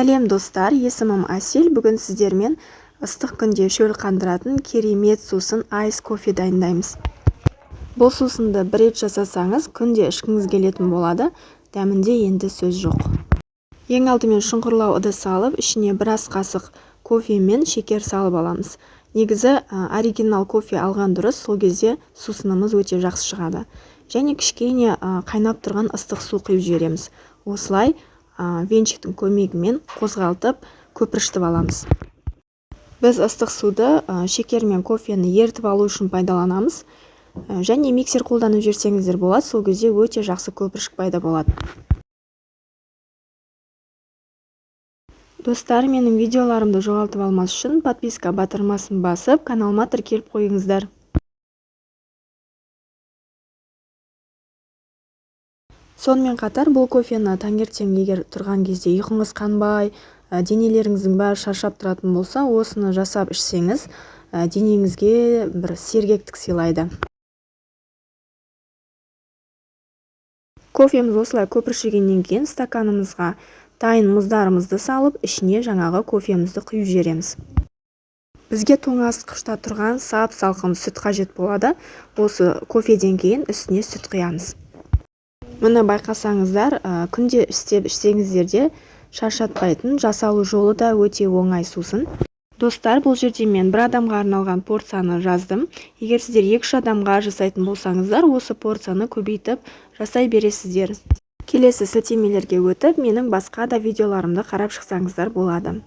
Сәлем, достар! Есімім Әсел. Бүгін сіздермен ыстық күнде шөл қандыратын керемет сусын, айс кофе дайындаймыз. Бұл сусынды бір рет жасасаңыз, күнде ішкіңіз келетін болады. Дәмінде енді сөз жоқ. Ең алдымен шұңқырлау ыдыс алып, ішіне бір ас қасық кофе мен шекер салып аламыз. Негізі оригинал кофе алған дұрыс, сол кезде сусынымыз өте жақсы шығады. Және кішкене қайнап тұрған ыстық су құйып жібереміз. Осылай венчиктің көмегімен қозғалтып, көпіршітіп аламыз. Біз ыстық суды шекер мен кофені ерітіп алу үшін пайдаланамыз. Және миксер қолданып жіберсеңіздер болады, сол кезде өте жақсы көпіршік пайда болады. Достар, менің видеоларымды жоғалтып алмас үшін подписка батырмасын басып, каналыма тіркеліп қойыңыздар. Сонымен қатар бұл кофені таңертең егер тұрған кезде ұйқыңыз қанбай, денелеріңіздің бәрі шаршап тұратын болса, осыны жасап ішсеңіз, денеңізге бір сергектік сыйлайды. Кофеміз осылай көпіршігеннен кейін стаканымызға дайын мұздарымызды салып, ішіне жаңағы кофемізді құйып жібереміз. Бізге тоңазытқышта тұрған сап-салқын сүт қажет болады. Осы кофеден кейін үстіне сүт құямыз. Міне, байқасаңыздар, күнде істеп ішсеңіздер де шаршатпайтын, жасалу жолы да өте оңай сусын. Достар, бұл жерде мен бір адамға арналған порцияны жаздым. Егер сіздер 2-3 адамға жасайтын болсаңыздар, осы порцияны көбейтіп жасай бересіздер. Келесі сілтемелерге өтіп, менің басқа да видеоларымды қарап шықсаңыздар болады.